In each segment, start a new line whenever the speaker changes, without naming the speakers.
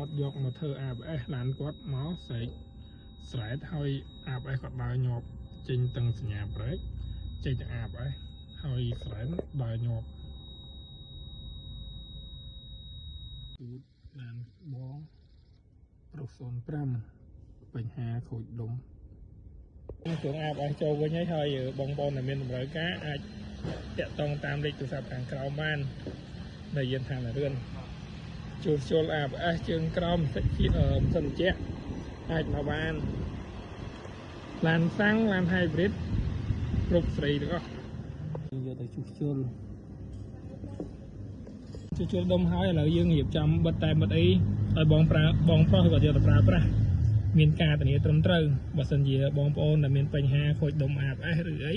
គាត់យកមកធ្វើ ABS ឡានគាត់មកស្រែកស្រែតហើយ ABS គាត់ដើរញាប់ចេញទាំងសញ្ញាប្រេកចេញទាំង ABS ហើយស្រែនដើរញាប់ទូតឡានបងប្រុស05បញ្ហាខូចដុំគ្រឿង ABS ចូលវិញហើយបងប្អូនដែលមានតម្រូវការអាចតាក់ទងតាមលេខទូរស័ព្ទខាងក្រោមបាននៅយានឋានរឿនជួសជុល ABS ជើងក្រោមសិជាសិនជាអាចមកបានឡានសាំងឡាន hybrid គ្រប់ស្រីទាំងអស់យកទៅជួសជុលដុំហើយឥឡូវយើងរៀបចំបិទតែបិទអីឲ្យបងប្រើបងប្រុសគាត់យកទៅប្រើប្រាស់មានការធានាត្រឹមត្រូវបើសិនជាបងប្អូនដែលមានបញ្ហាខូចដុំ ABS ឬអី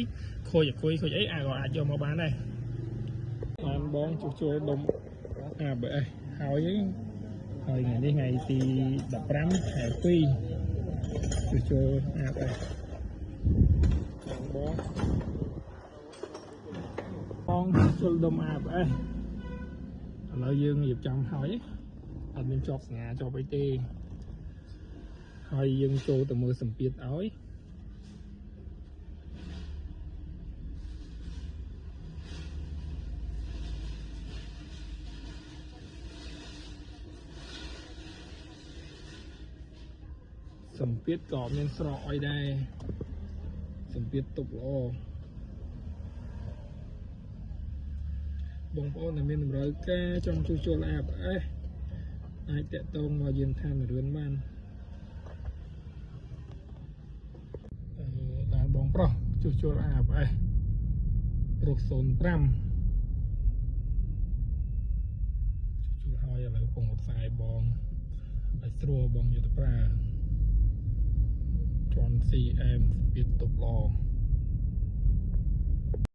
ខូចអគុយខូចអីអាចក៏អាចយកមកបានដែរបានបងជួសជុលដុំ ABS ហើយហើយថ្ងៃនេះថ្ងៃទី15ខែ2ជួសជុល ABS បងជួសជុលដុំ ABS ឥឡូវយើងរៀបចំហើយអត់មានជាប់សញ្ញាជាប់អីទេហើយយើងចូលទៅមើលសម្ពាធឲ្យសម្ពាធក៏មានស្រកអីដែរសម្ពាធទប់ល្អបងប្អូនដែលមានតម្រូវការចង់ជួសជុល ABS អាចតាក់ទងមកយានឋានរឿនបានឡានបងប្រុសជួសជុល ABS ប្រុស05ជួសជុលហើយឥឡូវពងផ្សាយបងឲ្យស្រួលបងយកទៅប្រើជាន់ CM សម្ពាធទប់ល្អ